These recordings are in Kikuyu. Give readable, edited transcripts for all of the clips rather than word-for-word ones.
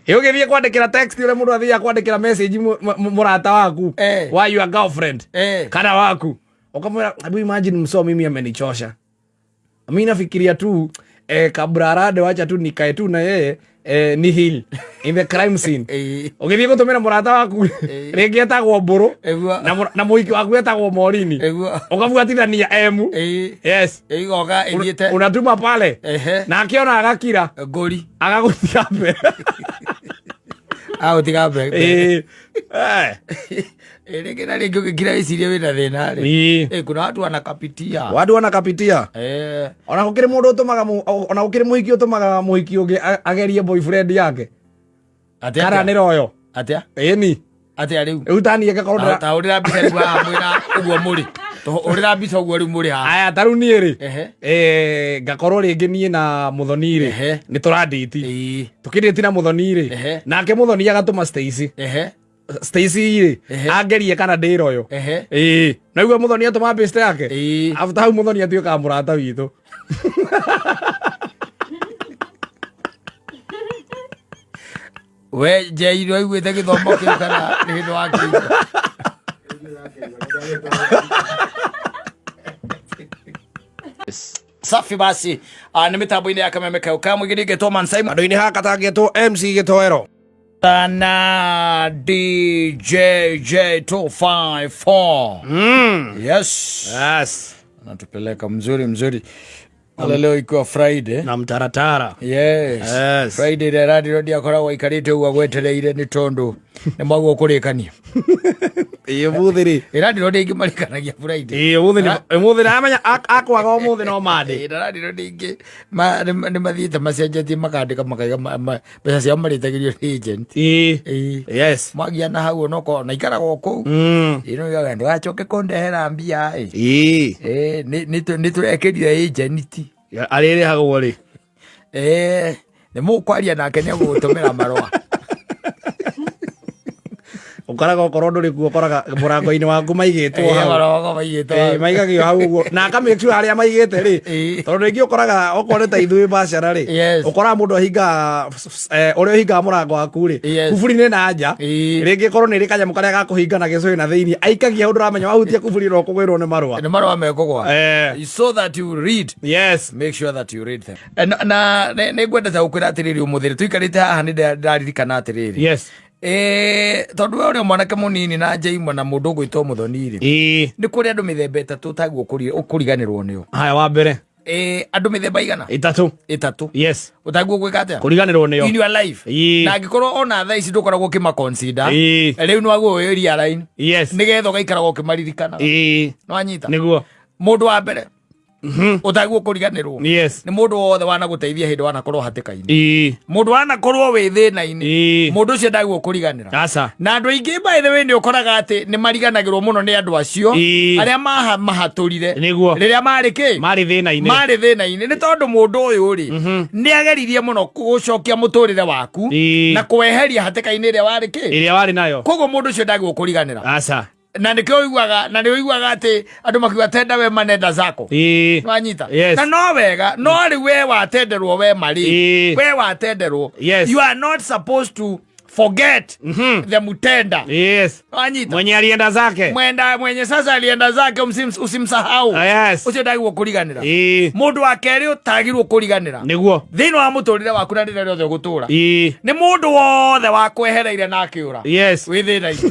Ĩ ũgĩthiĩ kwandĩkĩra text ũrĩa mũndũ athiaga kwandĩkĩra message mũrata waku wa your girlfriend kana waku, ukamwĩra, "Hebu imagine msoo mimi amenichosha, mi nafikiria tu kabla arande, wacha tu nikae tu na yeye ni heal in the crime scene." Ũgĩthiĩ gũtũmĩra mũrata waku rĩngĩ etagwo Mbũrũ na mũhiki waku etagwo Morini, ũkabuatithania M. Yes. Ĩgoka ĩthiĩte. Unatuma pale. Nake ona agakira. Ngũri. Agagũtiga mbere. Agũtiga mbere. Ĩĩ. Eh. Ĩ, rĩngĩ na rĩngĩ ũgĩkira wĩcirie wĩna thĩna rĩ. Ĩĩ. Ĩ, kuna watu wanakapitia. Watu wanakapitia. Ona gũkĩrĩ mũndũ ũtũmaga ona gũkĩrĩ mũhiki ũtũmaga mũhiki ũngĩ agerie boyfriend yake. Atĩa? Kana nĩ royo. Atĩa? Ĩni. Atĩa rĩu? Rĩu taniĩ ngakorwo ndĩra- Ta hũrĩra mbica rĩu haha mwĩna ũguo mũrĩ. Hũrĩra mbica ũguo rĩu mũrĩ haha. Aya, ta rĩu niĩ rĩ, Ehe. ngakorwo rĩngĩ niĩ na Mũthoni rĩ, nĩ tũrandĩti. Tũkĩndĩti na Mũthoni rĩ, nake Mũthoni agatũma Stacy. Stacy rĩ, angerie kana ndĩ royo. Ĩĩ, naigua Mũthoni atũma best yake. After hau Mũthoni atuĩkaga mũrata witũ. We Njei, nĩ waiguĩte gĩthomo kĩu kana nĩ hĩndĩ wakĩigua? Safi basi. Ah, nĩ mĩtambo-inĩ ya Kameme kau ka mũingĩ nĩngetwo Man Simon. Andũ-inĩ haka tangĩtwo MC Gĩtoero. Na DJ J254. Yes. Yes. Anatupeleka mzuri mzuri. Wala leo ikiwa Friday. Na mtaratara. Yes. Yes. Friday ĩrĩa radio ndiakoragwo aikarĩte ũguo agwetereire nĩ tondũ nĩ mwagwo kũrĩkania. Ĩĩ, ũmũthĩ rĩ. Ĩra ndingĩ marĩkanagia Friday. Ĩĩ, ũmũthĩ ũmũthĩ amenya akwaga ũmũthĩ no Monday. Ĩra radio ndingĩ nĩ mathiĩte macenjetie makandĩka makaiga mbeca ciao marĩtagĩrio nĩ agent. Ĩĩ. Ĩĩ. Yes. Mwagia na hau onokorwo na ikaraga o kũu. Ĩno yugaga ndũgacoke kũndehera mbia ĩ. Ĩĩ. Ĩĩ, nĩ tũrekĩrire agent. Arĩrĩhagwo rĩ? Ĩĩ, nĩ mũkwaria nake nĩ egũgũtũmĩra marũa. Ũkoraga okorwo ndũrĩ kuo, ũkoraga mũrango-inĩ waku maigĩtwo hau. Marũa maigĩtwo Ĩĩ, hau. maigagio hau ũguo na aka make sure harĩa maigĩte rĩ, tondũ rĩngĩ ũkoraga okorwo nĩ ta ithuĩ bacara rĩ, ũkoraga mũndũ ahingaga ũrĩa ũhingaga mũrango waku rĩ, kuburi-inĩ na nja, rĩngĩ korwo nĩ ĩrĩ kanyamũ karĩa ga kũhinga na gĩcũhĩ na thĩinĩ, aikagia hau ndũramenya wahutia kuburi no kũgwĩrwo nĩ marũa. Nĩ marũa mekũgwa. So that you read. Yes. Make sure that you read them. Na nĩ ngwendete gũkwĩra atĩrĩrĩ, ũmũthĩ tũikarĩte haha nĩ ndĩraririkana atĩrĩrĩ. Tondũ we ũrĩ mwanake mũnini na njeimwe na mũndũ ũgwĩtwo Mũthoni rĩ, nĩ kũrĩ andũ mĩthemba ĩtatũ ũtaguo ũkũriganĩrwo nĩo. Haya, wa mbere. Andũ mĩthemba igana? Ĩtatũ. Ĩtatũ. Yes. Ũtaguo gwĩka atĩa? Kũriganĩrwo nĩo. In your life. Na angĩkorwo ona thaa ici ndũkoragwo ũkĩma consider, rĩu nĩ wagwo wĩ realign. Nĩgetha ũgaikaraga ũkĩmaririkanaga. Nĩwanyita? Nĩguo. Mũndũ wa mbere ũtaguo kũriganĩrwo nĩ mũndũ wothe wanagũteithia hĩndĩ wanakorwo hatĩka-inĩ. Mũndũ wanakorwo wĩ thĩna-inĩ, mũndũ ũcio ndaguo kũriganĩra. Aca. Na andũ aingĩ, by the way, nĩ ũkoraga atĩ nĩ mariganagĩrwo mũno nĩ andũ acio arĩa mahatũrire rĩrĩa marĩ kĩ? Marĩ thĩna-inĩ. Marĩ thĩna-inĩ, nĩ tondũ mũndũ ũyũ rĩ, nĩ ageririe mũno gũcokia mũtũrĩre waku na kweheria hatĩka-inĩ ĩrĩa warĩ kĩ? Ĩrĩa warĩ nayo. Koguo mũndũ ũcio ndaguo kũriganĩra. Aca. Na nĩkĩo ũiguaga, na nĩ ũiguaga atĩ andũ makiuga tenda wema nenda zako. Nwanyita? Yes. Na no wega, no rĩu we watenderwo wema rĩ, we watenderwo, you are not supposed to forget the mutenda. Nwanyita? Mwenye alienda zake. Mwenda mwenye sasa alienda zake, usimsahau. Ah, yes. Ũcio ndagirwo kũriganĩra. Mũndũ wa kerĩ ũtagirwo kũriganĩra thĩinĩ wa mũtũrĩre waku na rĩrĩa rĩothe ũgũtũra nĩ mũndũ wothe wakwehereire na akĩũra wĩ thĩna-inĩ.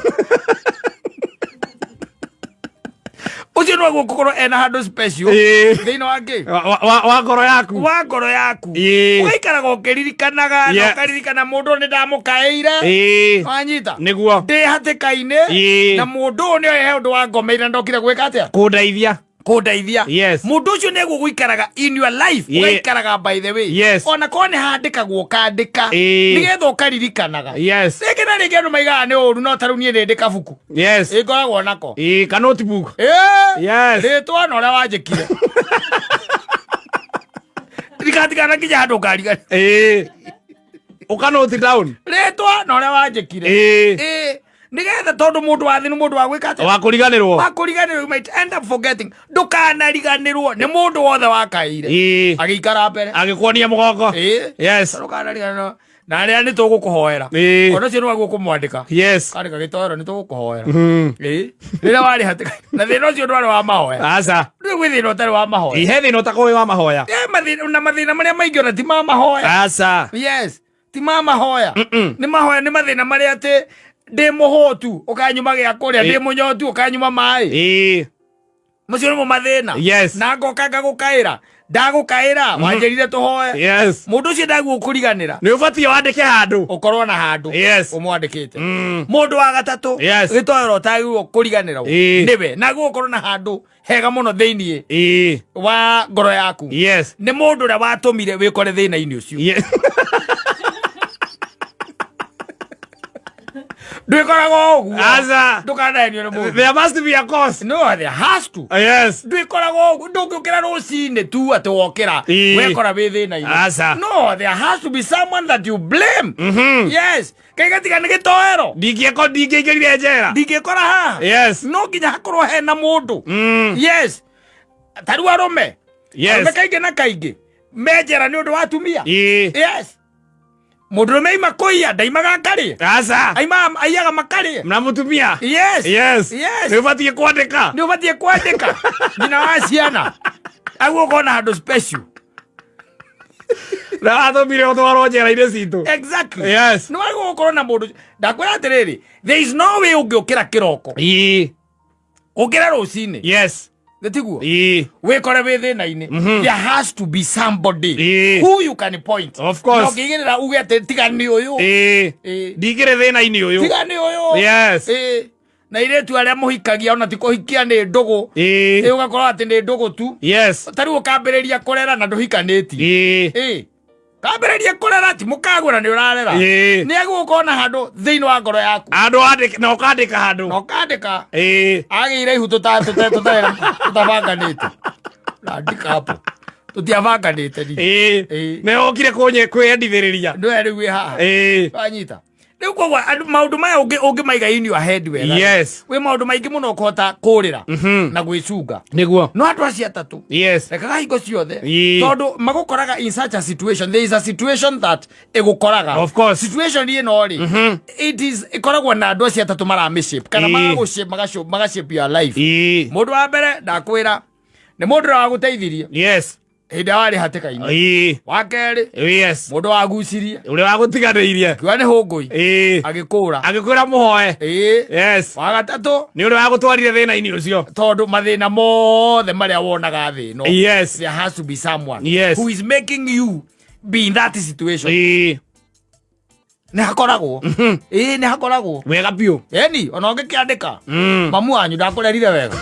Ũcio no gũkorwo ena handũ special thĩinĩ wa kĩ? Wa ngoro yaku. Wa ngoro yaku. Ũgaikaraga ũkĩririkanaga na ũkaririkana mũndũ ũyũ nĩ ndamũkaĩire. Wanyita? Nĩguo. Ndĩ hatĩka-inĩ na mũndũ ũyũ nĩoĩ he ũndũ wangomeire na ndokire gwĩka atĩa? Kũndeithia. Kũndeithia. Yes. Mũndũ ũcio nĩguo gũikaraga in your life. Ũgaikaraga, by the way, ona korwo nĩ handĩkagwo ũkandĩka nĩgetha ũkaririkanaga. Rĩngĩ na rĩngĩ andũ maigaga nĩ ũru, no tarĩu niĩ nĩ ndĩ kabuku ĩngoragwo nako. Ĩĩ, ka notebook. Rĩtwa na ũrĩa wanjĩkire ndikatigana nginya handũ ngarigana. Ĩĩ. Ũka note down. Rĩtwa na ũrĩa wanjĩkire. Ĩĩ, nĩgetha tondũ mũndũ wa thĩ nĩ mũndũ wa gwĩka atĩa? Wa kũriganĩrwo. Wa kũriganĩrwo. You might end up forgetting. Ndũkanariganĩrwo nĩ mũndũ wothe wakaire agĩikara mbere Agĩkuonia mũgongo. Ndũkanariganĩrwo. Na arĩa nĩ tũgũkũhoera. Ona ũcio nĩ wagwo kũmwandĩka. Kandĩka gĩtoero nĩ tũgũkũhoera. Ĩĩ. Rĩrĩa warĩ hatĩka na thĩna ũcio ndwarĩ wa mahoya. Aca. Rĩu gwĩ thĩna ũtarĩ wa mahoya. Ihe thĩna ũtakorwo wĩ wa mahoya. Eh, mathĩna na mathĩna marĩa maingĩ ona ti ma mahoya. Aca. Yes. Ti ma mahoya. Nĩ mahoya nĩ mathĩna marĩa atĩ ndĩ mũhũtu ũkanyuma gĩa kũrĩa, ndĩ mũnyotu ũkanyuma maĩ. Macio nĩmo mathĩna. Na ngoka ngagũkaĩra. Ndagũkaĩra, wanjĩrire tũhoe. Mũndũ ũcio ndaguo kũriganĩra. Nĩ ũbatiĩ wandĩke handũ. Ũkorwo na handũ. Ũmwandĩkĩte. Mũndũ wa gatatũ. Gĩtoero ũtagĩrĩirwo kũriganĩrwo. Nĩwe. Naguo ũkorwo na handũ hega mũno thĩiniĩ wa ngoro yaku. Nĩ mũndũ ũrĩa watũmire wĩkore thĩna-inĩ ũcio. Ndwĩkoraga ũguo. Aca. Ndũkanahenio nĩ mũndũ. There must be a cause. No, there has to. Ndwĩkoraga ũguo, ndũngĩũkĩra rũcinĩ tu atĩ wokĩra wekora wĩ thĩna-inĩ. Aca. No, there has to be someone that you blame. Yes. Kaĩ gatiga nĩ gĩtoero. Ndingĩko ndingĩingĩrire njera. Ndingĩkora haha. No nginya hakorwo hena mũndũ. Yes. Ta rĩu arũme. Arũme kaingĩ na kaingĩ me njera nĩ ũndũ wa atumia. Yes. Mũndũrũme aima kũiya ndaimaga akarĩe. Aca. Aima aiyaga makarĩe. Na mũtumia. Yes. Yes. Yes. Nĩ ũbatiĩ kwandĩka. Nĩ ũbatiĩ kwandĩka. Nyina wa ciana. Aguo ũkona handũ special. Na watũmire ũtwarwo njera-inĩ citũ. Exactly. Yes. Nĩ wagĩrĩirwo gũkorwo na mũndũ. Ndakwĩra atĩrĩrĩ, there is no way ũngĩũkĩra kĩroko. Ũkĩre rũcinĩ. Nĩ tiguo? Wĩkore wĩ thĩna-inĩ. There has to be somebody who you can point. Of course. Na ũngĩigĩrĩra uge atĩ tiga nĩ ũyũ. Ndingĩrĩ thĩna-inĩ ũyũ. Tiga nĩ ũyũ. Na airĩtu arĩa mũhikagia ona ti kũhikia nĩ ndũgũ. Ũgakorwo atĩ nĩ ndũgũ tu. Ta rĩu ũkambĩrĩria kũrera na ndũhikanĩtie. Kambĩrĩria kũrera ti mũkagũra nĩ ũrarera. Nĩ agũkorwo na handũ thĩinĩ wa ngoro yaku. Handũ wandĩke na ũkandĩka handũ. Na ũkandĩka. Agĩire ihu tũtabanganĩte. Andĩka hapo. Tũtiabanganĩte ni. Nĩ okire kwĩyendithĩrĩria. Nĩwe rĩu wĩ haha. Wanyita. Rĩu koguo andũ maũndũ maya ũngĩmaiga in your head wega. Wĩ maũndũ maingĩ mũno ũkũhota kũrĩra na gwĩcunga. Nĩguo. No andũ acio atatũ. Rekaga hingo ciothe. Tondũ magũkoraga in such a situation. There is a situation that ĩgũkoraga. Of course. Situation ĩno rĩ, it is ĩkoragwo na andũ acio atatũ maramĩshape kana magagũshape, magashape your life. Mũndũ wa mbere ndakwĩra nĩ mũndũ ũrĩa wagũteithirie. Hĩndĩ ĩrĩa warĩ hatĩka-inĩ. Wa kerĩ, mũndũ wagucirie. Ũrĩa wagũtiganĩirie. Akiuga nĩ hũngũi. Agĩkũra. Agĩkwĩra mũhoe. Wa gatatũ, Nĩ ũrĩa wagũtwarire thĩna-inĩ ũcio. Tondũ mathĩna mothe marĩa wonaga thĩ ĩno. There has to be someone who is making you be in that situation. Nĩ hakoragwo. Nĩ hakoragwo. Wega biũ. Eni, ona ũngĩkĩandĩka. Mamu wanyu ndakũrerire wega.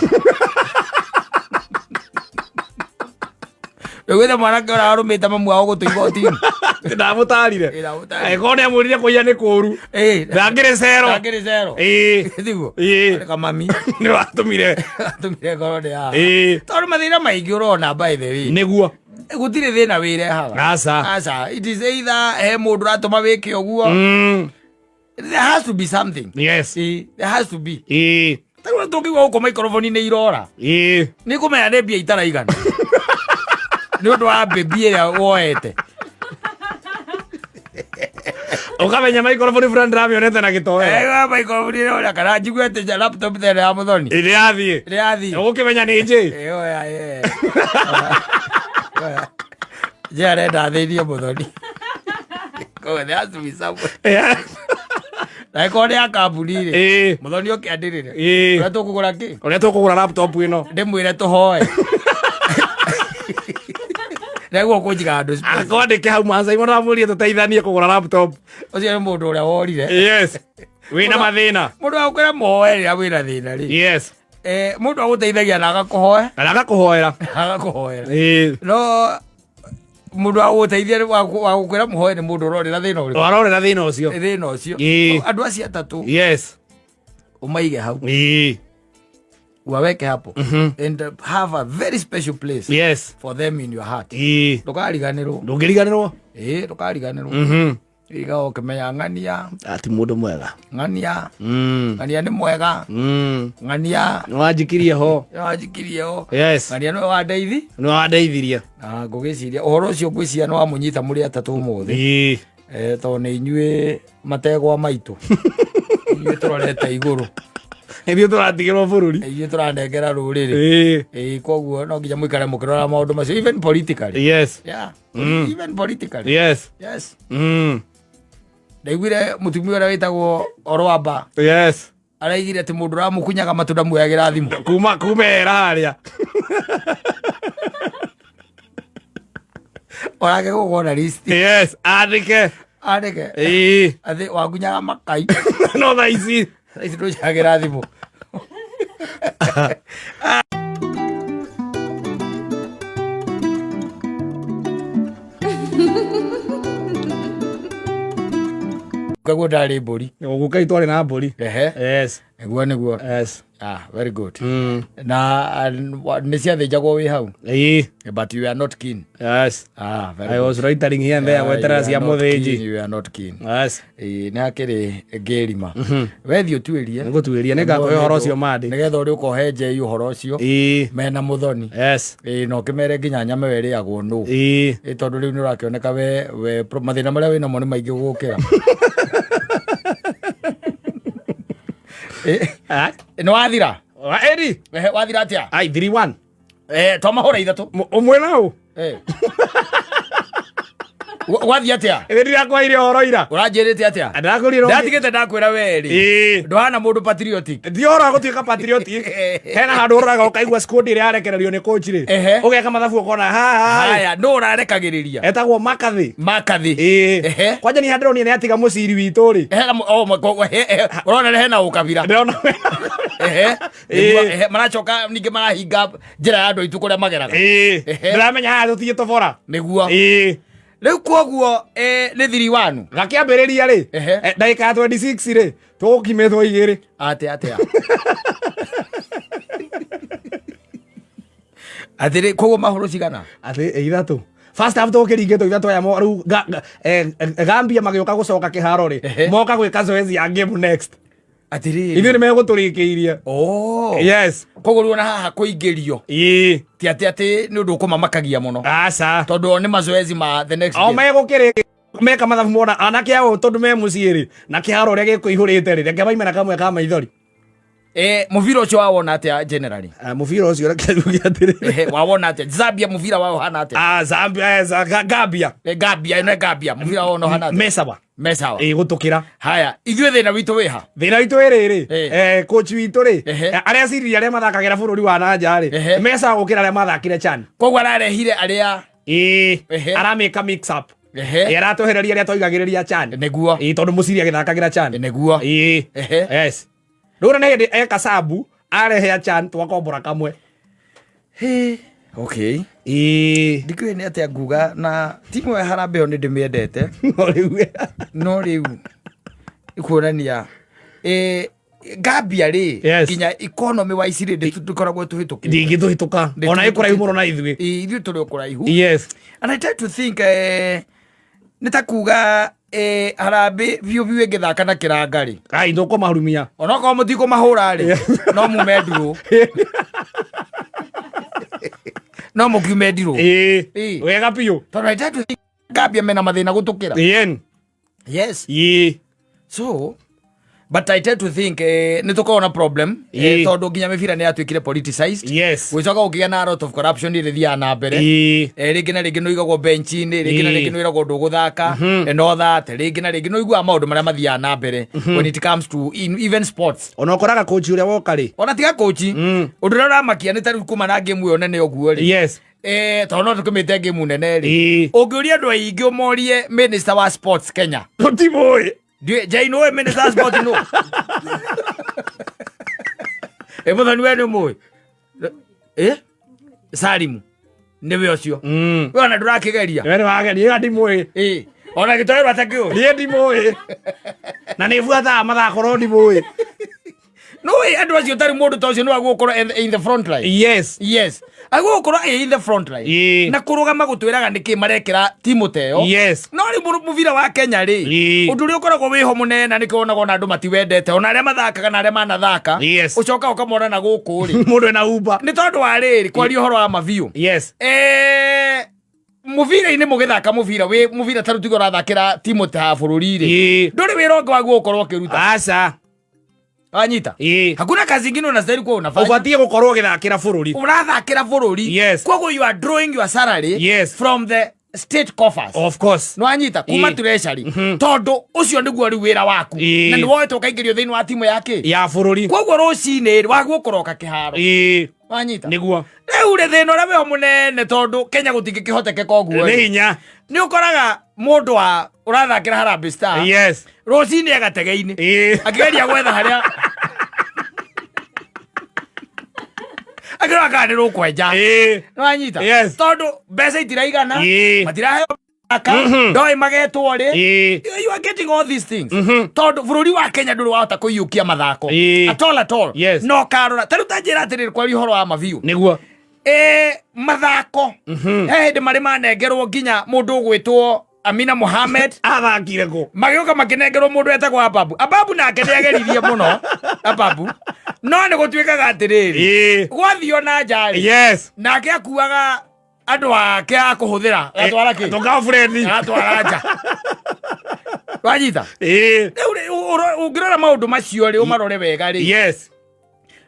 Rĩu wĩna mwanake ũrĩa warũmĩte mamu wao gũtũ igoti-inĩ. Ndamũtarire. Ndamũtarire. Angĩkorwo nĩ amwĩrire kũiya nĩ kũũru. Ndangĩrĩ cero. Ndangĩrĩ cero. Tiguo? Andĩka mami. Nĩ watũmire. Watũmire ngorwo ndĩ haha. Tondũ mathĩna maingĩ ũrona by the way. Nĩguo. Gũtirĩ thĩna wĩrehaga. Aca. Aca. It is either he mũndũ ũratũma wĩke ũguo. There has to be something. There has to be. Ta rĩu tũngĩigua gũkũ microphone nĩ irora. Nĩ kũmenya nĩ mbia itaraigana. Nĩ ũndũ wa baby ĩrĩa woete. Ũkamenya microphone fulani ndĩramĩonete na gĩtoero. Microphone ĩrĩa ũrĩa kana njigue atĩ nja laptop tene ya mũthoni. Ĩrĩa yathiĩ. Ĩrĩa yathiĩ. Ũgũkĩmenya nĩ njĩ. Oya, Oya. Njĩ arenda athĩnie mũthoni. Koguo there has to be someone. Na ĩkorwo nĩ ya kambuni rĩ. Mũthoni oke andĩrĩre. Ũrĩa tũkũgũra kĩ? Ũrĩa tũkũgũra laptop ĩno. Ndĩmwĩre tũhoe. Nĩguo kũnjiga handũ space. Akwandĩke hau Maasai mũno amwĩrie tũteithanie kũgũra laptop. Ũcio nĩ mũndũ ũrĩa worire. Wĩna mathĩna. Mũndũ wa gũkwĩra mũhoe rĩrĩa wĩna thĩna rĩ. Mũndũ agũteithagia na agakũhoe. Na agakũhoera. Agakũhoera. No mũndũ wa gũteithia wa gũkwĩra mũhoe nĩ mũndũ ũrorera thĩna ũrĩkũ? Warorera thĩna ũcio. Thĩna ũcio. Andũ acio atatũ. Ũmaige hau. Waweke hapo. And have a very special place. For them in your heart. Ndũkariganĩrwo. Ndũngĩriganĩrwo? Ndũkariganĩrwo. Iga ũkĩmenya ng'ania. Ati mũndũ mwega. Ng'ania. Ng'ania nĩ mwega. Ng'ania. Nĩ wanjikirie ho. Nĩ wanjikirie ho. Ng'ania nĩwe wandeithi. Nĩwe wandeithirie. Na ngũgĩciria ũhoro ũcio ngwĩciria nĩ wamũnyita mũrĩ atatũ ũmũthĩ. Tondũ nĩ inyuĩ mategwa maitũ, inyuĩ tũrorete igũrũ. Ithuĩ tũratigĩrwo bũrũri. Inyuĩ tũranengera rũrĩrĩ. Ĩĩ. Ĩĩ, koguo no nginya mũikare mũkĩrora maũndũ macio, even politically. Yes. Yeah. Even politically. Yes. Yes. Ndaiguire mũtumia ũrĩa wĩtagwo Orwamba araigire atĩ mũndũ ũramũkunyaga matunda muoyagĩra thimũ. Kuma era harĩa. Onake gũkorwo na list. Yes, andĩke. Andĩke. Ĩĩ. Atĩ wakunyaga makai. No thaa ici. Thaa ici ndũnjagĩra thimũ. Koguo ndarĩ mbũri. Gũka itwarĩ na mbũri. Ehe. Yes. Nĩguo nĩguo. Yes. Ah, very good. Na nĩ ciathĩnjagwo wĩ hau? Ĩĩ. But you are not keen. Yes. Ah, very I good. was loitering here and there Ah, gweterera you are cia not mũthĩnji. keen, you are not keen. Yes. Ĩĩ, nĩ hakĩrĩ ngĩrima. Wethiĩ ũtuĩrie. Nĩngũtuĩria, nĩngakũhe ũhoro ũcio Monday. Nĩgetha ũrĩ ũkohe njei ũhoro ũcio. Ĩĩ. Mena mũthoni. Yes. Ĩĩ, na ũkĩmere nginya nyama ĩyo ĩrĩagwo nũ. Ĩĩ. Ĩĩ, tondũ rĩu nĩ ũrakĩoneka we mathĩna marĩa wĩnamo nĩ maingĩ gũkĩra. Ĩĩ. Ah. Nĩ wathira? Wa eri. Ehe, wathira atĩa? Ai, 3-1. Twamahũra ithatũ. Ũmwe na ũ? Wathiĩ atĩa? Ĩthĩ ndirakwaire ũhoro ira. Ũranjĩrĩte atĩa? Ndakũrire ũngĩ- Ndatigĩte ndakwĩra we rĩ. Ĩĩ. Ndũhana mũndũ patriotic. Ti ũhoro wa gũtuĩka patriotic. Hena handũ ũroraga ũkaigua squad ĩrĩa yarekererio nĩ coach rĩ. Ehe. Ũgeka mathabu ũkona haha. Haya, nũ ũrarekagĩrĩria? Etagwo Makathi. Makathi. Ĩĩ. Ehe. Kwanja niĩ ndĩronire nĩ atiga mũciri witũ rĩ. Ehe, na oh, ehe, ehe, ũrona hena ũkabira. Ndĩrona. Ehe. Ĩĩ. Nĩguo, ehe, maracoka ningĩ marahinga njĩra ya andũ aitũ kũrĩa mageraga. Ĩĩ. Ehe. Ndĩramenya haha tũtige tũbora. Nĩguo. Ĩĩ. Rĩu koguo nĩ thiri wanu. Gakĩambĩrĩria rĩ. Ehe. Ndagĩka ya 26 rĩ. Tũgũkimĩtwo igĩrĩ. Atĩa, atĩa? Atĩrĩ, koguo mahũrũ cigana? Atĩ ithatũ. First half tũkĩringĩtwo ithatũ aya rĩu Gambia magĩũka gũcoka kĩharo rĩ. Ehe. Moka gwĩka zoezi ya game next. Atĩrĩrĩ. Ithuĩ nĩ megũtũrĩkĩirie. Oh. Yes. Koguo rĩu ona haha kũingĩrio. Ĩĩ. Ti atĩ atĩ nĩ ũndũ ũkũmamakagia mũno. Aca. Tondũ o nĩ mazoezi ma the next O game. megũkĩrĩ meka mathabu mona anake ao tondũ me mũciĩ rĩ na kĩharo ũrĩa gĩkũihũrĩte rĩ reke maime na kamwe ka maithori. Mũbira ũcio wawona atĩa generally? Ah, mũbira ũcio reke njuge atĩrĩrĩ. Ehe, wawona atĩa? Zambia mũbira wao ũhana atĩa? Ah, Zambia, Gambia. Gambia, ĩno Gambia, mũbira wao ũhana atĩa? Mesawa. Mesawa. Ĩĩ, gũtũkĩra. Haya, ithuĩ thĩna witũ wĩha? Thĩna witũ wĩ rĩrĩ, coach witũ rĩ, Ehe. arĩa aciriri arĩa mathakagĩra bũrũri wa na nja rĩ, Ehe. mesawa gũkĩra arĩa mathakire CHAN. Koguo ararehire arĩa Ĩĩ, Ehe. aramĩka mix up. Ehe. Ĩĩ, aratwehereria arĩa twaigagĩrĩria CHAN. Nĩguo. Ĩĩ, tondũ mũciri agĩthakagĩra CHAN. Nĩguo. Ĩĩ. Ehe. Yes. Rĩu ona nĩ hĩndĩ eka sabu arehe achan twakombora kamwe. He. Okay. Ĩĩ. Ndikĩũĩ nĩ atĩa nguga na timu ya Harambee ĩyo nĩ ndĩmĩendete. No rĩu. No rĩu ikuonania Gambia rĩ Yes. nginya economy wise rĩ ndĩkoragwo tũhĩtũkĩte. Ndingĩtũhĩtũka. Ona ĩ kũraihu mũno na ithuĩ. Ĩĩ, ithuĩ tũrĩ o kũraihu. Yes. And I try to think nĩ ta kuga Harambee biũ biũ ĩngĩthaka na kĩranga rĩ. Ai, ndũkũmahurumia. Onokorwo mũtikũmahũra rĩ, no mume ndirũ. No mũkiume ndirũ. Ĩĩ. Ĩĩ. Wega biũ. Tondũ I try to think Gambia mena mathĩna gũtũkĩra. Ĩĩ. Yes. Ĩĩ. So, but I tend to think nĩ tũkoragwo na problem Ĩĩ. tondũ nginya mĩbira nĩ yatuĩkire politicized. Yes. Gũcoka gũkĩgĩa na a lot of corruption ĩrĩa ĩthiaga na mbere. Ĩĩ. Rĩngĩ na rĩngĩ nĩ ũigagwo bench-inĩ, rĩngĩ na Ĩĩ. rĩngĩ nĩ wĩragwo ndũgũthaka, and all that. Rĩngĩ na rĩngĩ nĩ ũiguaga maũndũ marĩa mathiaga na mbere when it comes to even sports. Ona ũkoraga coach ũrĩa woka rĩ. Ona tiga coach, ũndũ ũrĩa ũramakia nĩ ta rĩu kuma na game ĩyo nene ũguo rĩ. Yes. Tondũ no tũkĩmĩte game nene rĩ. Ĩĩ. Ũngĩũria andũ aingĩ ũmorie minister wa sports Kenya. Tũtimũĩ. Ndiũĩ, Jane, ũĩ minister wa sports nũ? Mũthoni we nĩ ũmũĩ? Salimu. Nĩwe ũcio. We ona ndũrakĩgeria. We nĩ wageria, ndimũĩ. Ona gĩtoerwo atakĩũĩ. Niĩ ndimũĩ. Na nĩ buataga mathako no ndimũĩ. No ĩ, andũ acio tarĩ mũndũ ta ũcio nĩ wagũkorwo in the front line. Yes. Yes. Agũkorwo ĩ in the front line. Ĩĩ. Na kũrũgama gũtwĩraga nĩkĩ marekĩra timu ta ĩyo. Yes. No rĩu mũbira wa Kenya rĩ, Ĩĩ. ũndũ ũrĩa ũkoragwo wĩho mũnene na nĩkĩo wonaga ona andũ matiwendete, ona arĩa mathakaga na arĩa manathaka, Yes. ũcokaga ũkamona na gũkũ rĩ. Mũndũ ena Uber. Nĩ tondũ wa rĩrĩ, kwaria ũhoro wa mabiũ. Yes. Mũbira-inĩ mũgĩthaka mũbira wĩ mũbira ta rĩu tuge ũrathakĩra timu ta ya bũrũri rĩ, ndũrĩ wĩra ũngĩ waguo ũkorwo ũkĩruta. Aca. Wanyita? Hakuna kazi ingine unastahili kuwa unafanya. Ũbatiĩ gũkorwo ũgĩthakĩra bũrũri. Ũrathakĩra bũrũri. Koguo you are drawing your salary from the state coffers. Of course. Nĩwanyita? Kuma treasury, tondũ ũcio nĩguo rĩu wĩra waku, na nĩ woetwo ũkaingĩrio thĩinĩ wa timu ya kĩ? Ya bũrũri. Koguo rũcinĩ rĩ, waguo kũroka kĩharo. Wanyita? Nĩguo. Rĩu rĩ, thĩna ũrĩa wĩho mũnene, tondũ Kenya gũtingĩkĩhotekeka ũguo Nĩ rĩ, hinya. Nĩ ũkoraga mũndũ wa ũrathakĩra Harambee Star rũcinĩ agatege-inĩ akĩgeria gwetha harĩa akĩrora kana nĩ rũkwenja. Nĩwanyita? Yes. Tondũ mbeca itiraigana, matiraheo aka ndoĩ magetwo rĩ. You are getting all these things tondũ bũrũri wa Kenya ndũrĩ wahota kũiyũkia mathako at all, at all. No karora ta rĩu ta njĩra atĩrĩrĩ, kwaria ũhoro wa mabiũ, mathako he hĩndĩ marĩ manengerwo nginya mũndũ ũgwĩtwo Amina Mohamed. Athakire kũ? Magĩũka makĩnengerwo mũndũ etagwo Ababu. Ababu nake nĩ ageririe mũno Ababu, no nĩ gũtuĩkaga atĩrĩrĩ, gwathio na nja rĩ, nake akuaga andũ ake a kũhũthĩra agatwara kĩ? Tũgirlfriend. Agatwara nja. Wanyita? Rĩu rĩ, ũngĩrora maũndũ macio rĩ, ũmarore wega rĩ,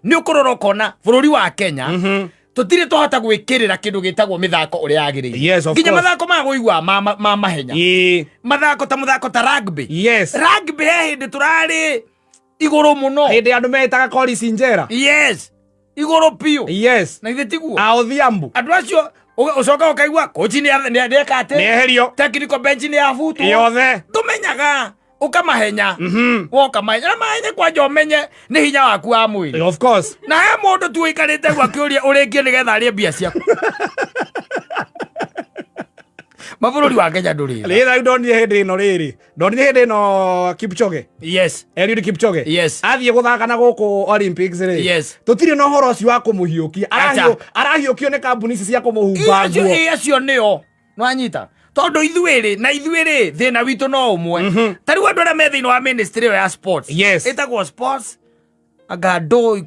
nĩ ũkũrora ũkona bũrũri wa Kenya tũtirĩ twahota gwĩkĩrĩra kĩndũ gĩtagwo mĩthako ũrĩa yagĩrĩire. Nginya Course. Mathako ma gũigua ma mahenya, mathako ta mũthako ta rugby. Rugby he hĩndĩ tũrarĩ igũrũ mũno. Hĩndĩ andũ metaga Collins Injera. Yes, igũrũ biũ. Na ithe tiguo? A Odhiambo. Andũ acio ũcoka ũkaigua kochi nĩ eka atĩ Nĩeherio. Technical bench nĩ yabutwo Yothe. Ndũmenyaga ũkamahenya, woka mahenya na mahenya kwanja ũmenye nĩ hinya waku wa mwĩrĩ. Of course. Na he mũndũ tu ũikarĩte guo akĩũria ũrĩkie nĩgetha arĩe mbia ciaku. Mabũrũri wa Kenya ndũrĩ tha. Rĩrĩ ndonire hĩndĩ ĩno, rĩrĩ ndonire hĩndĩ ĩno Kipchoge, Eliud Kipchoge, athiĩ gũthaka na gũkũ Olympics rĩ, tũtirĩ na ũhoro ũcio wa kũmũhiũkia. Arahiũkio nĩ kambuni ici cia kũmũhumba Acio nguo. Acio nĩo nwanyita, tondũ ithuĩ rĩ, na ithuĩ rĩ, thĩna witũ no ũmwe. Ta rĩu andũ arĩa me thĩinĩ wa ministry ĩyo ya sports, ĩtagwo sports anga andũ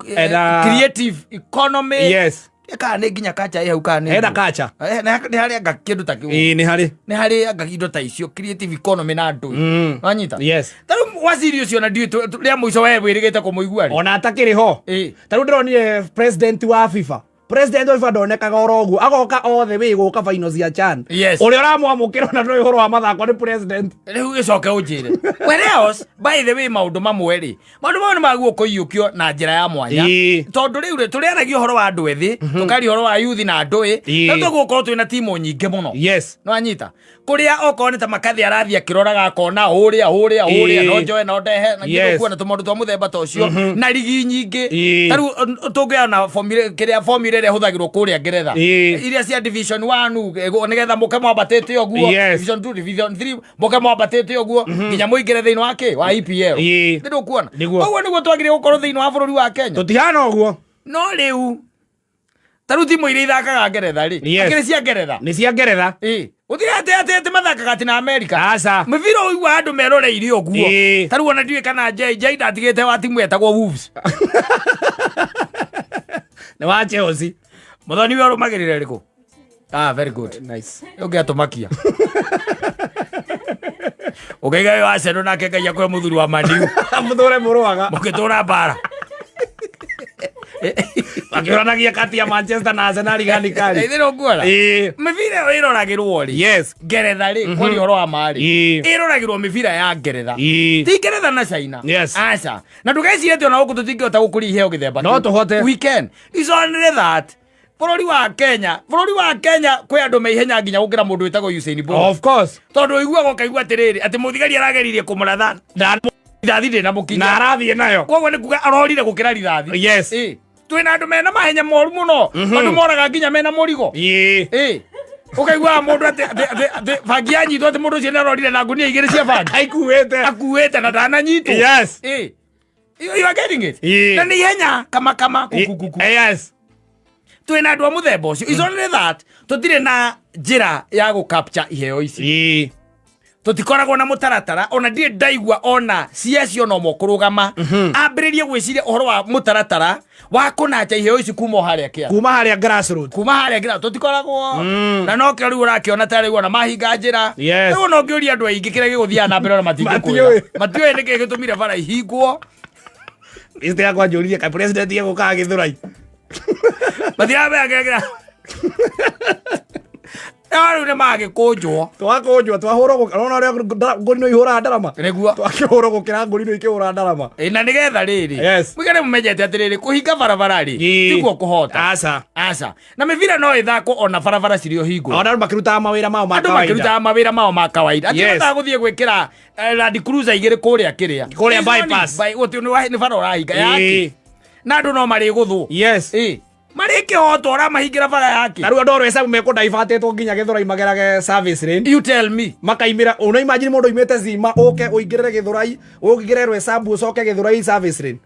creative economy, kana nĩ nginya kacha ĩ hau, kana nĩ Hena kacha. Nĩ harĩ anga kĩndũ ta kĩu. Ĩĩ, nĩ harĩ. Nĩ harĩ anga indo ta icio, creative economy na andũ. Wanyita? Yes. Ta rĩu waziri ũcio na ndiũĩ rĩa mũico we wĩrĩgĩte kũmũigua rĩ? Ona atakĩrĩ ho. Ta rĩu ndĩronire president wa FIFA, president wa FIFA ndonekaga oro ũguo agoka othe wĩ gũka final cia CHAN. Ũrĩa ũramwamũkĩra ona ndũĩ ũhoro wa mathako nĩ president. Rĩu gĩcoke ũnjĩre, whereas by the way, maũndũ mamwe rĩ, maũndũ mamwe nĩ maguo kũiyũkio na njĩra ya mwanya. Tondũ rĩu rĩ, tũrĩaragia ũhoro wa andũ ethĩ, tũkaria ũhoro wa youth na andũ ĩ, na tũgũkorwo twĩna timu nyingĩ mũno. Nĩwanyita? Kũrĩa okorwo nĩ ta makathi arathiĩ akĩroraga akona ũrĩa ũrĩa ũrĩa, no njoe no ndehe na kuona tũmaũndũ twa mũthemba ta ũcio na rigi nyingĩ. Ta rĩu tũngĩoya na formula, kĩrĩa formula ĩrĩa ĩhũthagĩrwo kũrĩa Ngeretha, iria cia division 1, nĩgetha mũke mwambatĩte ũguo, division 2, division 3, mũke mwambatĩte ũguo nginya mũingĩre thĩinĩ wa kĩ wa EPL. Nĩ ndũkuona? Nĩguo. Ũguo nĩguo twagĩrĩire gũkorwo thĩinĩ wa bũrũri wa Kenya. Tũtihana ũguo. No rĩu ta rĩu timu iria ithakaga Ngeretha rĩ, akĩrĩ cia Ngeretha. Nĩ cia Ngeretha. Ĩ gũtirĩ atĩ mathakaga atĩ na Amerika. Aca. Mĩbira ũigua andũ meroreire ũguo. Ta rĩu ona ndiũĩ kana Jay Jay ndatigĩte wa timu etagwo Wolves. Nĩ wa Chelsea. Mũthoni we ũrũmagĩrĩra ĩrĩkũ? Ah, very good. Nice. Ũngĩatũmakia ũkaiga wĩ wa Arsenal, nake Ngai akũhe mũthuri wa Maniu. Mũthũre mũrũaga. Mũgĩtũra mbara. Makĩũranagia kati ya Manchester na Arsenal gani kali. Ithĩ ũkuona mĩbira ĩyo ĩroragĩrwo rĩ, Ngeretha rĩ, kwaria ũhoro wa ma rĩ, ĩroragĩrwo mĩbira ya Ngeretha, ti Ngeretha na China. Aca, na ndũgecirie atĩ ona gũkũ tũtingĩhota gũkũria iheo gĩthemba No kĩu. tũhote. We can. It's only that bũrũri wa Kenya kwĩ andũ me ihenya nginya gũkĩra mũndũ wĩtagwo Usain Bolt. Of course. Tondũ ũiguaga ũkaigua atĩrĩrĩ, atĩ mũthigari arageririe kũmũratha rithathi ndĩ na mũkinya. Na arathiĩ nayo. Koguo nĩ kuga arorire gũkĩra rithathi. Twĩna andũ mena mahenya moru mũno, andũ moraga nginya mena mũrigo. Ũkaiguaga mũndũ atĩ bangi yanyitwo, atĩ mũndũ ũcio nĩ arorire na ngunia igĩrĩ cia bangi. Aikuĩte. Akuĩte na ndananyitwo. You are getting it? Na nĩ ihenya kama kama kuku kuku. Twĩna andũ a mũthemba ũcio. It's only that tũtirĩ na njĩra ya gũ capture iheo ici. Tũtikoragwo na mũtaratara, ona ndirĩ ndaigua ona CS ona ũmwe kũrũgama ambĩrĩrie gwĩciria ũhoro wa mũtaratara wa kũnanja iheo ici kuma o harĩa kĩara. Kuma harĩa grassroots. Kuma harĩa ngira tũtikoragwo na nokĩo rĩu ũrakĩona ta rĩu ona mahinga njĩra. Rĩu ona ũngĩũria andũ aingĩ kĩrĩa gĩgũthiaga na mbere ona matingĩkwĩra. Matiũĩ. Matiũĩ nĩkĩ gĩtũmire bara ihingwo. Mr. Yakwa njũririe kaĩ president egũkaga Gĩthũrai. Matiramenya kĩrĩa kĩra no rĩu nĩ magĩkũnjwo. Twakũnjwo twahũrwo ũrona ũrĩa ngũrinũ ihũraga ndarama. Nĩguo. Twakĩhũrwo gũkĩra ngũrinũ ikĩhũra ndarama. Ĩ, na nĩgetha rĩrĩ Yes. mũigane mũmenyete atĩrĩrĩ, kũhinga barabara rĩ tiguo kũhota. Aca. Aca, na mĩbira no ĩthakwo ona barabara cirĩ o hingũre. Ona andũ makĩrutaga mawĩra mao ma Andũ kawaida. makĩrutaga mawĩra mao ma kawaida atĩ ũhotaga gũthiĩ gwĩkĩra Land Cruiser igĩrĩ kũrĩa kĩrĩa. Kũrĩa There's no need bypass. Gũtirĩ nĩ bara ũrahinga yake na andũ no marĩgũthwo. Ĩ, marĩkĩhotwo ũramahingĩra bara yake. Na rĩu andũ a Rwecabu mekũndaibatĩtwo nginya Gĩthũrai magerage service lane. You tell me. Makaimĩra una imagine mũndũ oimĩte Zima ũke ũingĩrĩre Gĩthũrai, ũingĩre Rwecabu, ũcoke Gĩthũrai service lane.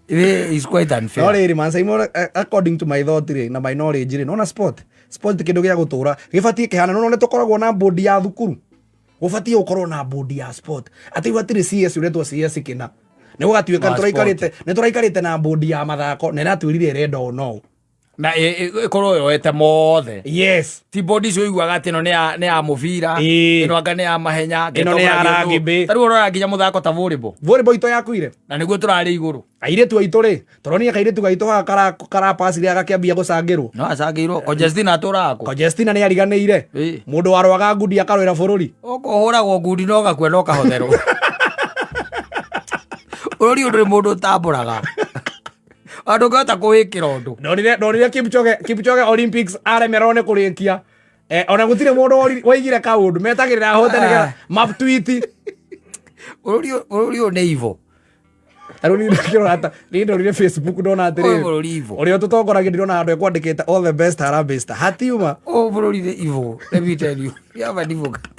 It's quite unfair. No rĩrĩ man Simon, according to my thought rĩ na my knowledge rĩ, nona sport kĩndũ gĩa gũtũra gĩbatiĩ kĩhana nona nĩ tũkoragwo na board ya thukuru, gũbatiĩ gũkorwo na board ya sport, atĩ gũtirĩ CS ũretwo CS kĩna nĩ gũgatuĩka Wa nĩ tũraikarĩte na board ya mathako na ĩratwĩrire ĩrenda ũũ no ũũ. Na ĩkorwo yoete mothe. Ti bodi icio ũiguaga atĩ ĩno nĩ ya mũbira, ĩno anga nĩ ya mahenya, Ĩno nĩ ya ĩtongoragia ũndũ. rugby. Ta rĩu ũrora nginya mũthako ta volleyball. Volleyball itũ yakuire. Na nĩguo tũrarĩ igũrũ. Airĩtu aitũ rĩ, tũronire kairĩtu gaitũ haha karapacire agakĩambia gũcangĩrwo. No acangĩirwo Conjestina atũraga kũ? Conjestina nĩ ariganĩire. Mũndũ warũaga ngundi akarũĩra bũrũri. Ũkũhũragwo ngundi no gakua no kahotherwo. Bũrũri ũyũ ndũrĩ mũndũ ũtambũraga. Andũ ũngĩhota kũwĩkĩra ũndũ. Ndonire Kipchoge Olympics aremerwo nĩ kũrĩkia. Ona gũtirĩ mũndũ waigire kaũndũ, metagĩrĩra ahote nĩgetha maptwiti. Bũrũri ũyũ nĩ evil. Ta rĩu niĩ ndakĩrora ta, niĩ ndorire Facebook ndona atĩrĩrĩ, Ũyũ bũrũri evil. Ũrĩa ũtũtongoragia ndĩrona handũ ekwandĩkĩte all the best Harambee Star. Hatiuma. Ũyũ bũrũri nĩ evil. Let me tell you. We have an evil country.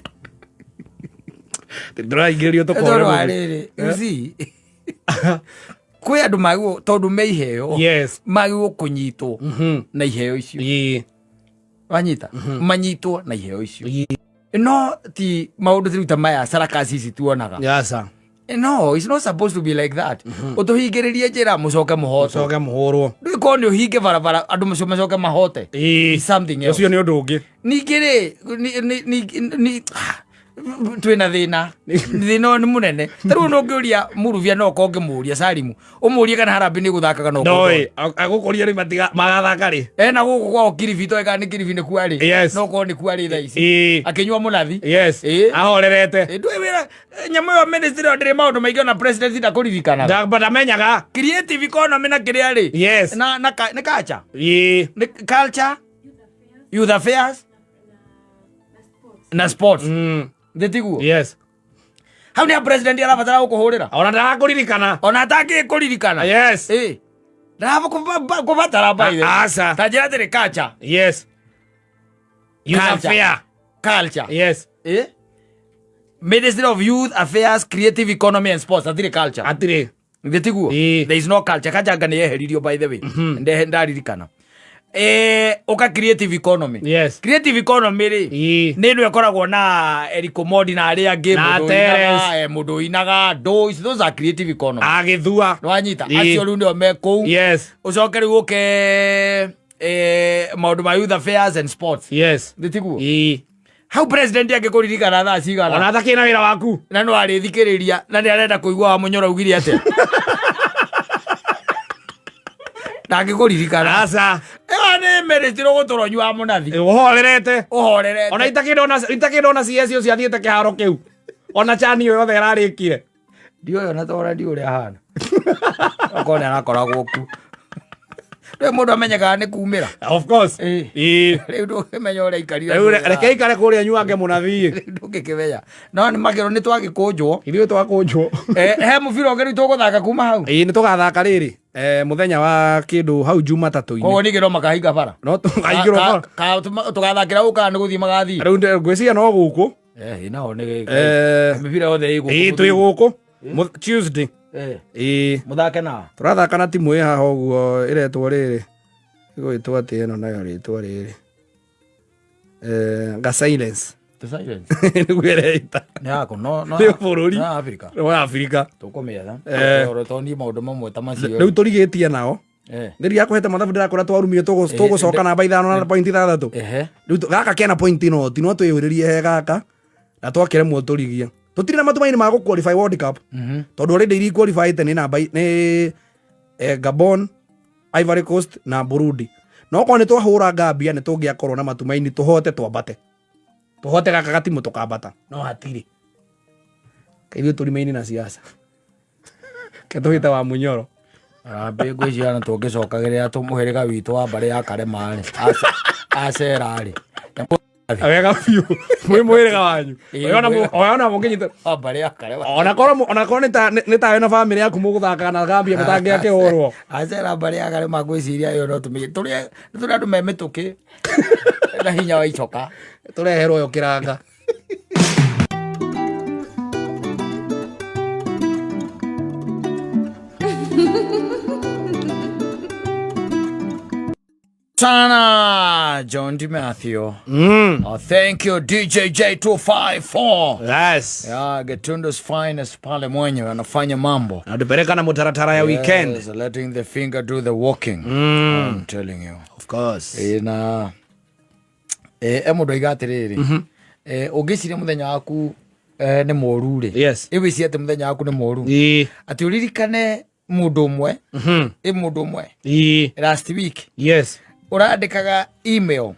Ndĩraingĩrĩrio tũkore Tondũ wa mũno. rĩrĩ, you see, kwĩ andũ magĩrĩirwo, tondũ me iheo, magĩrĩirwo kũnyitwo na iheo icio. Wanyita? Manyitwo na iheo icio. No ti maũndũ rĩu ta maya sarakasi ici tuonaga. Yasa. No, it's not supposed to be like that. Ũtũhingĩrĩrie njĩra mũcoke mũhotwo. Mũcoke mũhũrwo. Ndũĩ korwo nĩ ũhinge barabara andũ macoke mahote. It's something else. Ũcio nĩ ũndũ ũngĩ. Ningĩ rĩ, twĩna thĩna. Thĩna ũyũ nĩ mũnene. Ta rĩu ũngĩũria Mũrubia no ũkorwo ũngĩmũũria Salimu, ũmũũrie kana Harambee nĩ gũthakaga no ũkorwo Ndoĩ, agũkũria rĩ magathaka rĩ. Ena gũkũ kwao Kilifi, toĩ kana nĩ Kilifi nĩ kuarĩ. No ũkorwo nĩ kuarĩ thaa ici. Akĩnyua mũnathi. Ahorerete. Ndũĩ wĩra, nyamũ ĩyo ministry ĩyo ndĩrĩ maũndũ maingĩ ona president ndakũririkanaga. Ndamenyaga. Creative economy na kĩrĩa rĩ. Na nĩ culture. Nĩ culture. Youth affairs. Na sports. Nĩ tiguo? Hau nĩ a president arabatara gũkũhũrĩra. Ona ndarakũririkana. Ona atangĩkũririkana. Ndarakũbatara by the way. Aca. Ta njĩra atĩrĩ, culture. Youth Culture. affair. Culture. Ministry of Youth Affairs, Creative Economy and Sports. Atirĩ culture. Atirĩ. Nĩ tiguo? There is no culture. Culture anga nĩ yeheririo by the way. Ndaririkana. Ũka creative economy. Creative economy rĩ, nĩ ĩno ĩkoragwo na Eric Omondi na arĩa angĩ, Na mũndũ Terence. ũinaga, mũndũ ũinaga, ndũ, those are creative economy. Agĩthua. Nĩwanyita? Acio rĩu nĩo me kũu. Ũcoke rĩu ũke, maũndũ ma youth affairs and sports. Nĩ tiguo? Hau president angĩkũririkana thaa cigana? Ona atakĩrĩ na wĩra waku. Na no arĩthikĩrĩria na nĩ arenda kũigua wa Mũnyoro augire atĩa. Ndangĩkũririkana. Aca. Ĩyo nĩ ministry ũgũtũra ũnyuaga mũnathi. Ũhorerete. Ũhorerete. Ona itakĩndona CS ũcio athiĩte kĩharo kĩu. Ona chani ĩyo yothe ĩrarĩkire. Ndiũĩ ona tora ndiũĩ ũrĩa ahana. Okorwo nĩ arakoragwo kuo. Rĩu mũndũ amenyekaga nĩ kumĩra. Of course. Rĩu ndũngĩmenya ũrĩa aikarire. Rĩu reke aikare kũrĩa nyuange mũnathi. Rĩu ndũngĩkĩmenya. No nĩ makĩrwo nĩ twagĩkũnjwo. Ithuĩ twakũnjwo. He mũbira ũngĩ rĩu tũgũthaka kuma hau? Nĩ tũgathaka rĩrĩ. Mũthenya wa kĩndũ hau Jumatatũ-inĩ. Koguo ningĩ no makahinga bara. No tũkaingĩrwo bara. Tũgathakĩra gũkũ kana nĩ gũthiĩ magathiĩ? Rĩu ngwĩciria no gũkũ. Nao nĩ gĩkũ. Mĩbira yothe ĩ gũkũ. Twĩ gũkũ. Tuesday. Mũthake na? Tũrathaka na timu ĩ haha ũguo ĩretwo rĩrĩ. Ĩgwĩtwo atĩ ĩno nayo rĩtwa rĩrĩ. Ga silence. The silence. Nĩguo ĩreita. Nĩ yako no no. Nĩ bũrũri. Nĩ Afrika. Nĩ wa Afrika. Tũkũmĩetha. Eh. Tondũ niĩ maũndũ mamwe ta macio. Rĩu tũrigĩtie nao. Eh. Ndĩria kũhete mathabu ndĩrakora twarumire tũgũcoka namba 5 na point 6. Ehe. Rĩu gaka kena point noti no twĩyũrĩrie he gaka na twakĩremwo tũrigie. Tũtirĩ na matumaini ma gũ-qualify World Cup. Tondũ already iria qualifyĩte nĩ namba nĩ Gabon, Ivory Coast na Burundi. No korwo nĩ twahũra Gambia nĩ tũngĩakorwo na matumaini tũhote twambate. Tũhote gaka gatimũ tũkambata. No hatirĩ. Kaithuĩ tũrimaine na siasa. Ke tũhĩte wa Munyoro. Harambee ngwĩciria na tũngĩcokagĩrĩra mũhĩrĩga witũ wa mbarĩ ya Karema rĩ, Acera rĩ. Wega biũ. Mwĩ mũhĩrĩga wanyu. Ĩĩ, Ona mũngĩnyita Wa mbarĩ ya Karema. Ona korwo nĩ tawe na bamĩrĩ yaku mũgũthakaga na Gambia mũtangĩakĩhũrwo. Acera mbarĩ ya Karema ngwĩciria ĩyo no tũmĩ tũrĩ tũrĩ andũ me mĩtũkĩ na hinya wa icoka. Tũreherwo yo kĩranga. Sana John D. Matthew. Oh, thank you DJ J254. Yes. Yeah, Getundo's finest pale mwenyewe anafanya mambo. Natupeleka na mutaratara ya weekend. Yes, letting the finger do the walking. I'm telling you. Of course. Na e mũndũ aiga atĩrĩrĩ, ũngĩciria mũthenya waku nĩ mũru rĩ, Yes. ĩwĩcirie atĩ mũthenya waku nĩ mũru, Ii. atĩ ũririkane mũndũ ũmwe, ĩ mũndũ ũmwe Ii. last week Yes. ũrandĩkaga email,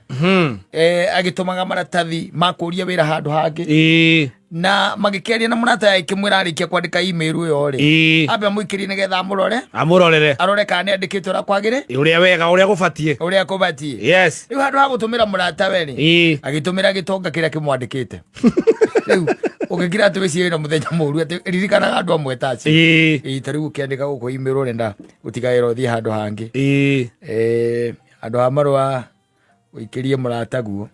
agĩtũmaga maratathi ma kũria wĩra handũ hangĩ, Ii. na magĩkĩaria na mũrata akĩmwĩra arĩkia kwandĩka email ĩyo rĩ, Ii. ambe amũikĩrie nĩgetha amũrore, Amũrorere. arore kana nĩ andĩkĩte ũrĩa kwagĩrĩ, Ũrĩa wega ũrĩa gũbatiĩ. ũrĩa kũbatiĩ. Yes. Rĩu handũ ha gũtũmĩra mũratawe rĩ, Ii. agĩtũmĩra gĩtonga kĩrĩa kĩmwandĩkĩte. Rĩu ũgĩkira atĩ wĩcirie wĩna mũthenya mũru, atĩ ririkanaga andũ amwe ta acio. Ii. Ĩĩ, ta rĩu ũkĩandĩka gũkũ email ũrenda gũtiga wĩra ũthiĩ handũ hangĩ. Ii. Handũ ha marũa ũikĩrie mũrataguo,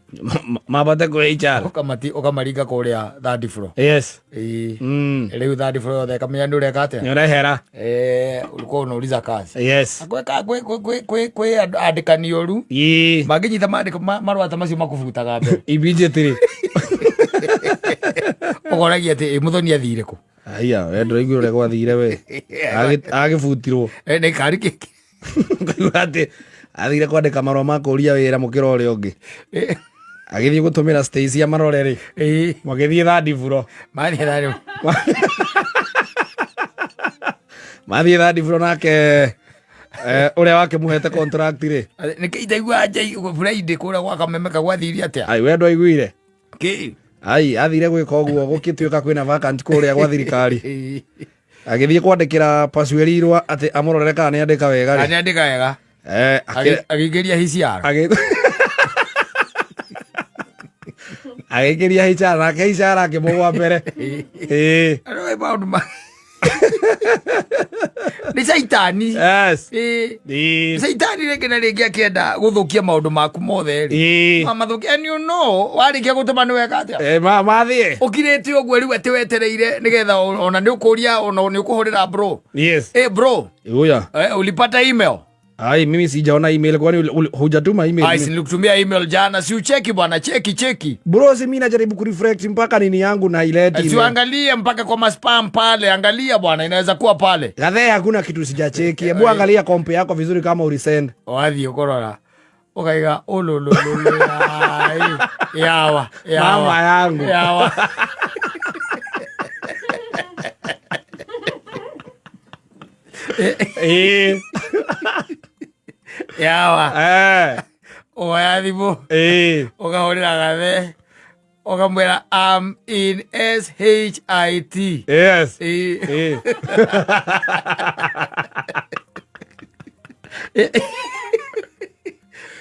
Mabate kwĩ HR. Ũkamaringa kũrĩa third floor. Yes. Ĩĩ. Rĩu third floor yothe ĩkamenya nĩ ũreka atĩa. Nĩ ũrehera. Ulikuwa unauliza kazi. Yes. Kwĩ andĩkani ũru Ii. mangĩnyita mandĩko marũa ta macio makũbutaga mbere. Immediately. Ũkoragia atĩ ĩ mũthoni athire kũ. Aya, we ndũraigua ũrĩa gwathire we. Agĩbutirwo. Nĩ kari kĩkĩ. Ngaigua atĩ athire kwandĩka marũa ma kũria wĩra mũkĩra ũrĩa ũngĩ. Agĩthiĩ gũtũmĩra Stacy amarore rĩ. Magĩthiĩ third floor. Mathiĩ third. Mathiĩ third floor nake ũrĩa wakĩmũhete contract rĩ. Nĩkĩ itaigua njai Friday kũrĩa gwa Kamemeka gwathire atĩa? Ai, we ndwaiguire. Kĩ? Ai, athire gwĩka ũguo gũgĩtuĩka kwĩna vacant kũrĩa gwa thirikari. Agĩthiĩ kwandĩkĩra Pasuerirwa atĩ amũrorere kana nĩ andĩka wega rĩ. Nĩ andĩka wega. Agĩingĩria HCR. Agĩkĩria HR nake HR akĩmũgwa mbere. Ĩĩ. Arĩ maũndũ ma nĩ caitani. Yes. Ĩĩ. Ĩĩ. Caitani rĩngĩ na rĩngĩ akĩenda gũthũkia maũndũ maku mothe rĩ. Ĩĩ. Mamathũkia, and you know warĩkia gũtũma nĩ weka atĩa? Mathiĩ. Ũkirĩte ũguo rĩu atĩ wetereire nĩgetha ona nĩ ũkũria ona nĩ ũkũhũrĩra bro. Yes. Bro. Uya. Ulipata email? Ai, mimi sijaona email kwani hujatuma email? Ai, si nilikutumia email jana, si ucheki bwana, cheki cheki. Bro, si mimi najaribu kureflect mpaka nini yangu na ileti Si email. uangalie mpaka kwa maspam pale, angalia bwana, inaweza kuwa pale. Gathee hakuna kitu sijacheki. Hebu angalia kompe yako vizuri kama ulisend. Wathiĩ ũkũrora ũkaiga ũlũlũlũlũ yawa yawa. Mama yangu. Yawa. Yawa. Ũgoya thimũ. Ũkahũrĩra gathe ũkamwĩra I'm in SHIT. Yes.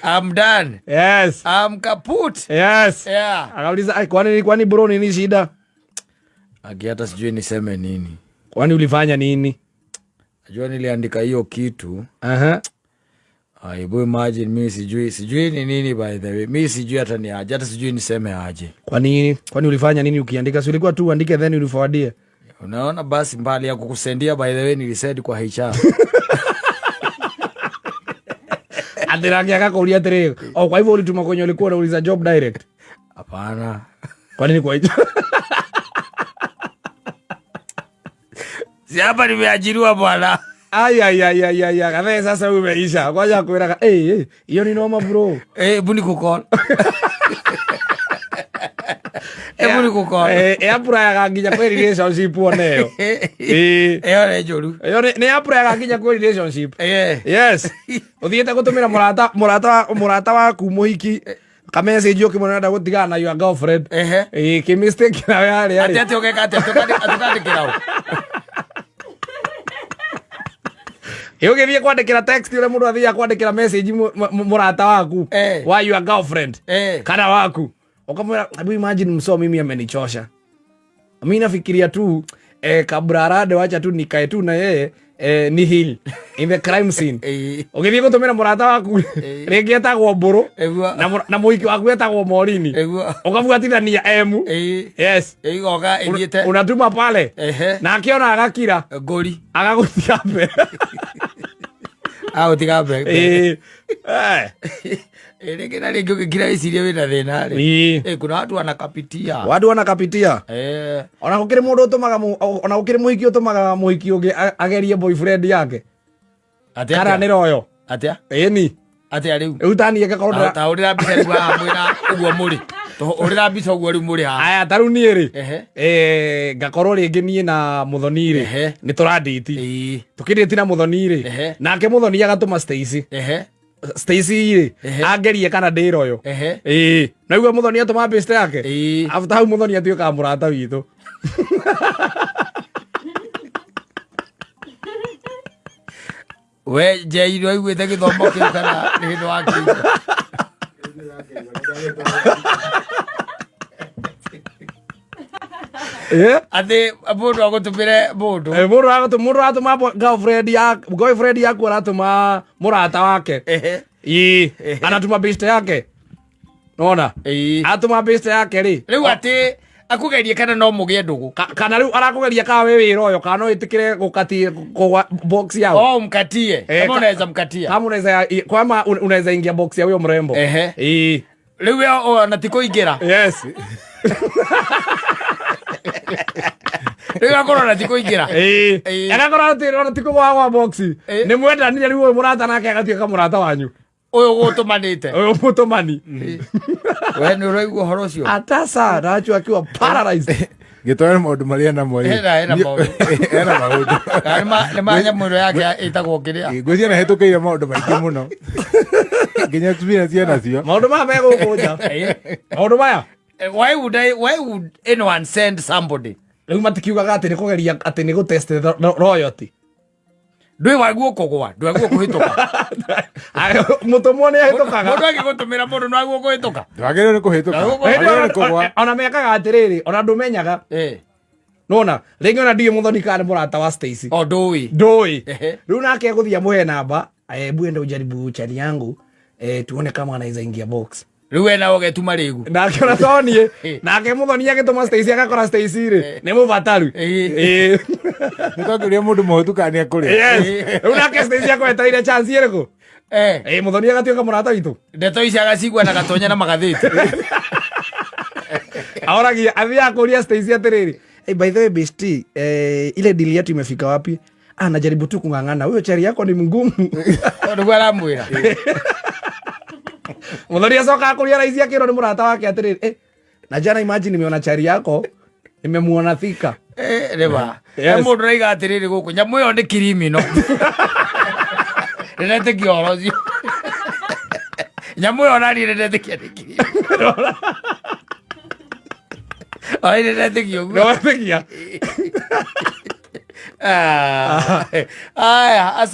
I'm done. Yes. I'm kaput. Yes. Yeah. Akauliza, ai, kwani bro nini shida? Aki hata sijui niseme nini. Kwani ulifanya nini? Najua niliandika hiyo kitu. Ai, boy, imagine mimi sijui ni nini by the way. Mimi sijui hata ni aje, hata sijui niseme aje. Kwa nini? Kwani ulifanya nini ukiandika? Si ulikuwa tu uandike then uliforwardie? Unaona basi mbali ya kukusendia by the way nilisend kwa HR. Atĩ nake akakũria atĩrĩ, o kwa hivyo ulituma kwenye ulikuwa unauliza job direct? Hapana. Kwa nini kwa hicho? Si hapa nimeajiriwa bwana. Ai ai ai ai ai ai. Kathe sasa umeisha. Kwaja kwiraga, eh eh, iyo ni noma bro. Eh, buni kukol. Hebu nikukol. Eh, eh apurayaga nginya kwĩ relationship oneyo. Eh. Ĩyo nĩ njũru. Ĩyo nĩ apurayaga nginya kwĩ relationship. Eh. Yes. Ũthiĩte gũtũmĩra mũrata mũrata mũrata waku mũhiki ka message ũkĩmwĩra ũrenda gũtigana na your girlfriend. Ehe. Ĩĩ kĩ mistake nawe yarĩ Atĩ yarĩ. atĩ ũgeka atĩ atũkandĩkĩra ũ? Ĩ ũgĩthiĩ kwandĩkĩra text ũrĩa mũndũ athiaga kwandĩkĩra message mũrata waku Eh. wa your girlfriend Eh. kana waku ukamwĩra hebu imagine msoo mimi amenichosha mi nafikiria tu eh, kabla arade wacha tu nikae tu na yeye eh, ni heal in the crime scene Ĩĩ. ũgĩthiĩ gũtũmĩra mũrata waku rĩngĩ etagwo mbũrũ Ĩguo. na mũhiki waku etagwo morini Ĩguo. ũkabuatithania emu Ĩĩ. yes Ĩgoka ĩthiĩte. unatuma pale Ehe. nake ona agakira Ngũri. agagũtiga mbere Agũtiga mbere. Ĩĩ. Eh. Ĩ, rĩngĩ na rĩngĩ ũgĩkira wĩcirie wĩna thĩna rĩ. Ĩĩ. Ĩ, kuna watu wanakapitia. Watu wanakapitia Eh. ona gũkĩrĩ mũndũ ũtũmaga ona gũkĩrĩ mũhiki ũtũmaga mũhiki ũngĩ agerie boyfriend yake Atĩa kana nĩ atĩa? royo Atĩa? ĩni Atĩa rĩu? rĩu taniĩ ngakorwo ndĩra- Ta hũrĩra mbica rĩu haha mwĩna ũguo mũrĩ. Hũrĩra mbica ũguo rĩu mũrĩ haha. aya ta rĩu niĩ rĩ Ehe. eh, ngakorwo rĩngĩ niĩ na mũthoni rĩ Ehe. nĩ tũrandĩti Ĩĩ. tũkĩndĩti na mũthoni rĩ Ehe. nake mũthoni agatũma Stacy Ehe. Stacy rĩ Ehe. angerie kana ndĩ royo Ehe. ĩĩ naigua mũthoni atũma best yake Ĩĩ. after hau mũthoni atuĩkaga mũrata witũ We Jay nĩwaiguĩte gĩthomo kĩu kana nĩ hĩndĩ wakĩigua? Eh? Atĩ mũndũ agũtũmĩre mũndũ. Eh, mũndũ mũndũ aratũma girlfriend ya boyfriend yaku aratũma mũrata wake Ehe. ĩĩ anatuma best yake nona Ĩĩ. atũma best yake rĩ Rĩu atĩ akũgerie kana no mũgĩe ndũgũ. Kana rĩu arakũgeria kana wĩ wĩra ũyũ kana no wĩtĩkĩre gũkatie kũgwa box yao Oh, mkatie. Eh, Kama unaweza mkatia. kama unaweza kwama unaweza ingia box ya huyo mrembo. Ehe. Ĩĩ. Rĩu we ona ti kũingĩra. Yes. Rĩu akorwo ona ti kũingĩra. Ĩĩ. Ĩĩ. Agakorwo atĩ ona ti kũgwa gwa box Ĩĩ. nĩ mwendanire rĩu ũyũ mũrata nake agatuĩka mũrata wanyu Ũyũ gũtũmanĩte. ũyũ mũtũmani. We nĩ ũraigua ũhoro ũcio? Atasa nacho akiwa paralyzed. Gĩtoe maũndũ marĩa namo rĩ. Hena maũndũ. Hena maũndũ. Kana nĩ ma nyamũ ĩno yake ĩtagwo kĩrĩa. Ngwĩciria nĩ ahĩtũkĩire maũndũ maingĩ mũno. Nginya experience enacio. Maũndũ maya megũkũ nja. Maũndũ maya Why would anyone send somebody? Rĩu matikiugaga atĩ nĩ kũgeria atĩ nĩ gũtest royalty. Ndwĩ waguo kũgwa, ndwaguo kũhĩtũka. Mũtũmwo nĩ ahĩtũkaga. Mũndũ angĩgũtũmĩra mũndũ nĩwaguo kũhĩtũka. Ndwagĩrĩirwo nĩ kũhĩtũka. Ndwagĩrĩirwo Wagĩrĩirwo nĩ kũgwa. Ona mekaga atĩrĩrĩ ona ndũmenyaga nona rĩngĩ ona ndiũĩ mũthoni kana nĩ mũrata wa Stacy. O ndũĩ. Ndũĩ. Ehe. Rĩu nake egũthiĩ amũhe namba, hebu enda ujaribu chali yangu tuone kama anaweza ingia box. Rĩu we nawe ũgetuma rĩgu. Nake ona to niĩ nake mũthoni agĩtũma Stacy agakora Stacy rĩ nĩ mũbataru. Ĩĩ. Ĩĩ. Nĩ twakĩũria mũndũ mũhũtu kana nĩ ekũrĩa. Yes. Rĩu nake Stacy akwetereire chance ĩrĩkũ? Eh. Ĩĩ mũthoni agatuĩka mũrata witũ. Ndeto ici agacigua na gatonya na magathĩti. Aoragia athiaga kũria Stacy atĩrĩrĩ, hey, by the way bestie, ile deal yetu imefika wapi? Ah, najaribu tu kung'ang'ana. Huyo chari yako ni mgumu. Nĩguo aramwĩra. Mũthoni acoka akũria raici akĩrwo nĩ mũrata wake atĩrĩrĩ, na jana imagine nimeona chari yako, nimemuona Thika. Eh, rĩma. Yes. He mũndũ ũraiga atĩrĩrĩ gũkũ nyamũ ĩyo nĩ kirimino. Ndĩretĩkia ũhoro ũcio. Nyamũ ĩyo naniĩ ndĩretĩkia nĩ kirimino. Oi ndĩretĩkia ũguo. Nĩwetĩkia? Aya.